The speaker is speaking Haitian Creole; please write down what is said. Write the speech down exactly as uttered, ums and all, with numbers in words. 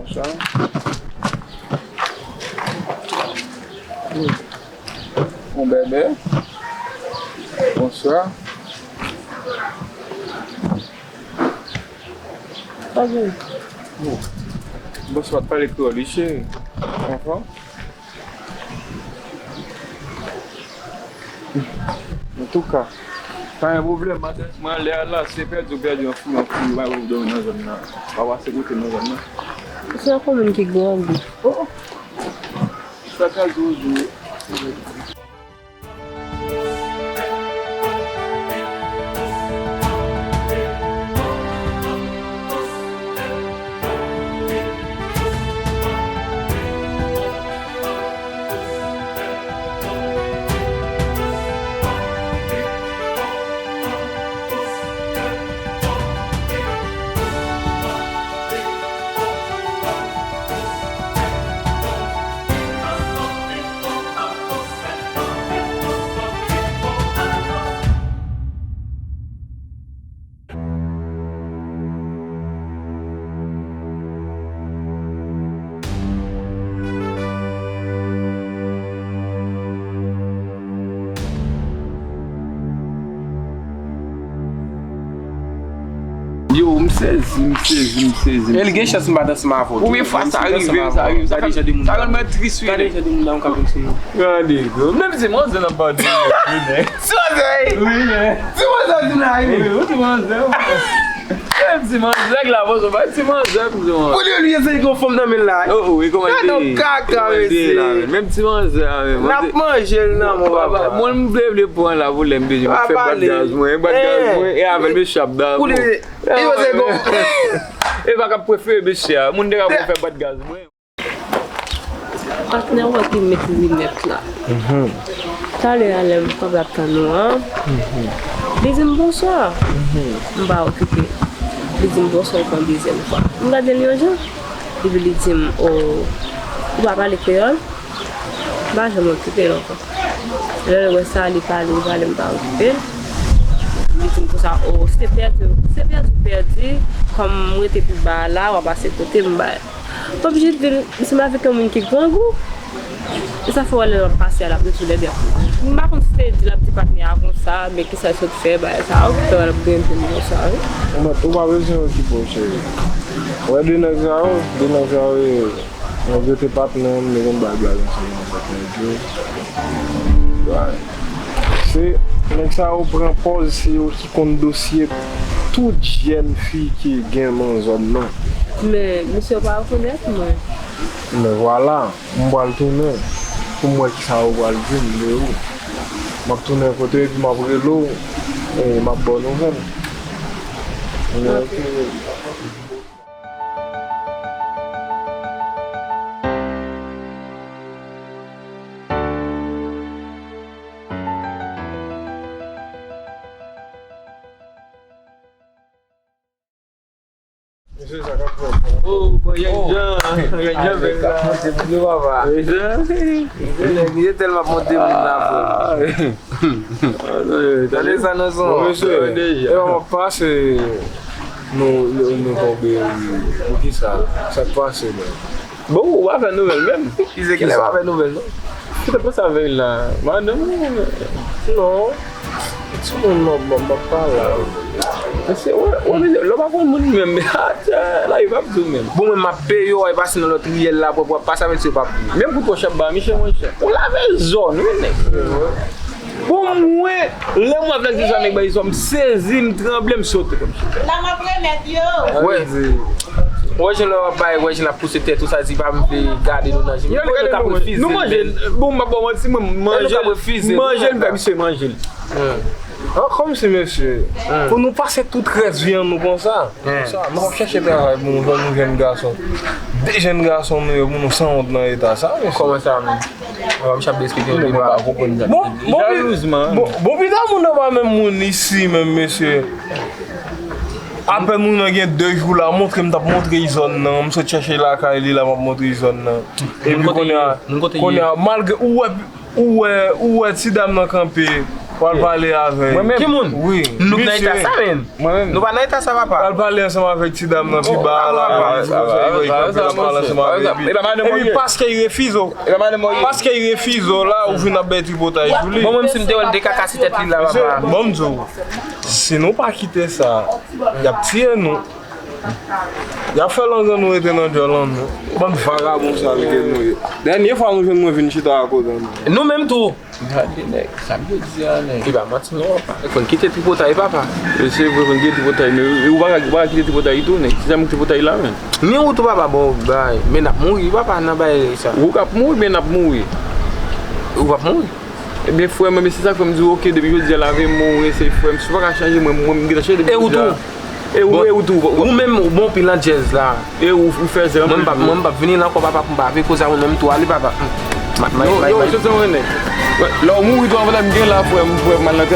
Bonswa. Bon bèbè. Bonswa. Pa gen. Bonswa, pale kreyòl wi, cheri. Anfòm? Antouka, pa gen pwoblèm, madanm. Mwen, lè a la, se pèdi ou pèdi yon fi, yon fi, ou pa dòmi nan zòn nan. Pa pase kote nan zòn nan. Se yon komin ki grangou. Oh! Sa ka di w di. Yo, m sezi, m sezi, m sezi, m sezi. E li gen chans m pa t ansanm avè w tou. Premye fwa sa rive, sa rive, sa fè m, sa rann mwen tris wi. Gade jan de moun nan k ap vin sou nou. Gade, bro. Menm si manzè nan pa de wi, nèg. Ti manzè wi. Wi, nèg. Ti manzè di nan wi. Wi, ti manzè. Menm ti manzè, nèg la, bon, se pa ti manzè, m di w. Pou li, li eseye gon fanm nan men l la. Oh, oh, e kòman l te ye? Gade yon kaka, mesye. Menm ti manzè a, menm. N ap manje l nan men w, papa. Mwen, m vle, vle pran la pou lè m bezwen. Mwen fè bat gaz mwen, bat gaz mwen, e avè l, mesye ap ba mwen. Pou li, li eseye gon. E pa k ap prefere mesye a. Moun nèg ap fè bat gaz mwen. Patnè w ki met linèt la. Talè a lè m kanpe ap tann ou an, li di m bonswa. M pa okipe. Li di m bonswa, li pran dezyèm fwa. M gade l yon jan. Epi li di m, o, ou pa pale kreyòl? M pa janm okipe l ankò. Lè l wè sa, li pale, li pale, m pa okipe l. Li di m konsa, o, se pèdi, se pèdi ou pèdi. Kòm m rete pi ba a la, w a pase kote m bay. M oblije di l, misye m avèk yon moun ki grangou. E sa fè w wè lè l ap pase a, l ap ret sou lèbè. M pa konn si se di l ap di patnè a konsa, men kisa l sot fè, bagay sa a, ou te wè l ap griyen l konsa, wi. Ou mèt, ou pa bezwen okipe w, cheri. Ou wè de nèg sa yo, de nèg sa yo, e, mwen rete patnè m, nou konn bay blag ansanm avèk nèg yo. Bagay. Se nèg sa yo pran pòz se yo ki konn dosye tout jèn fi ki gen nan zòn nan. Men, misye pa rekonèt mwen. Men vwala, m pral tounen pou m wè kisa yo pral di m de ou. M ap tounen kote w epi m ap rele w, e m ap ba w nouvèl. Ok. Mesye, sa k ap fèt? Oh, bon, Yèn Jan, Yèn Jan bèl la. Monte moun yo, papa. Mesye, nèg, li tèlman ap monte moun la, frè. Tande sa nan son. Bon, mesye, e w ap pase nou, nou, nou tonbe, wi. Poukisa? Sa k pase, menm? Bon, ou pa fè nouvèl menm. Kisa ki lè pa fè nouvèl, non? Ou te panse avè l la, madanm ou? Non. Timoun, non, bon, m ap pale. Mesye, wè, wè, mesye, lè w pa konn moun menm, lavi p ap di w menm. Bon, mwen, m ap peye w, w ap pase nan lòt riyèl la, pou w ap pase avè l, se w p ap di. Menm kout wòch ap ba misye, monchè. Ou lave zòn, wi, nèg. Pou mwen, lè m wè flèks de zòn nèg bay zòn, m sezi, m tranble, m sote kòmsi. La m ap remèt yo. Wè. Wè jan lè w ap bay, wè jan l ap pouse tèt ou, sa di pa m vle gade nou nan je. M konnen k ap refize. Nou manje, bon, m pa ba w manti, mwen, m manje l, m manje l, m fè misye manje l. An, kòmsi, mesye, pou nou pase tout rès vi an nou konsa. Konsa, nou p ap chèche travay pou nou jwenn yon jèn gason. De jèn gason nou ye pou nou sanwont nan eta sa, mesye. Kòman sa menm? Bon, bon, bon, bon, pita moun nan pa menm moun isi menm, mesye. Apèn moun nan gen de jou la, montre m t ap montre l zòn nan. M sot chèche lakay li la, m ap montre l zòn nan. Epi kounye a, kounye a, malgre ou wè, ou wè, ou wè ti dam nan kanpe, Pral pale avè. Mwen menm. Ki moun? Wi. Nou k nan eta sa menm. Mwen menm. Nou pa nan eta sa papa. Pral pale ansanm avèk ti dam nan pi ba la. Pral pale ansanm avè li. Epi paske li refize w. Paske li refize w la, ou vin ap bay tripotay sou li. Bon, mwen menm si m te wè l, m te ka kase tèt li la papa. Bon, m di w, si nou pa kite sa, y ap tiye nou. Y ap fè langan nou rete nan djòl an nou. Bann vagabon sa ke nou ye. Dènye fwa nou jwenn mwen vin chita akoz an nou. Nou menm tou. Gade nèg, sa m te di a nèg. E pa manti non papa. Fò n kite tripotay papa. E se vre fò n kite tripotay, men ou pa ka ou pa ka kite tripotay tou nèg. Se sa m tripotay la menm. Men ou tou papa bon bay, men n ap mouri papa nan bay sa. Ou k ap mouri, men n ap mouri. Ou p ap mouri. Ebyen frè mwen, men se sa k fè m di w, oke, depi jodi a lave men w, se frè m, si w pa ka chanje mwen, mwen m gentan chanje depi E ou jodi a. tou. E ou, e ou tou. Ou menm ou bon pil nan djèz la. E ou, ou fè zè. Mwen m p ap mwen m p ap vini la ankò papa pou m pa vin koze avè w menm tou ale papa. Yo, yo, se sa mwen nèg. Lè w mouri tou anvan lè m gen la frè m, frè m al nan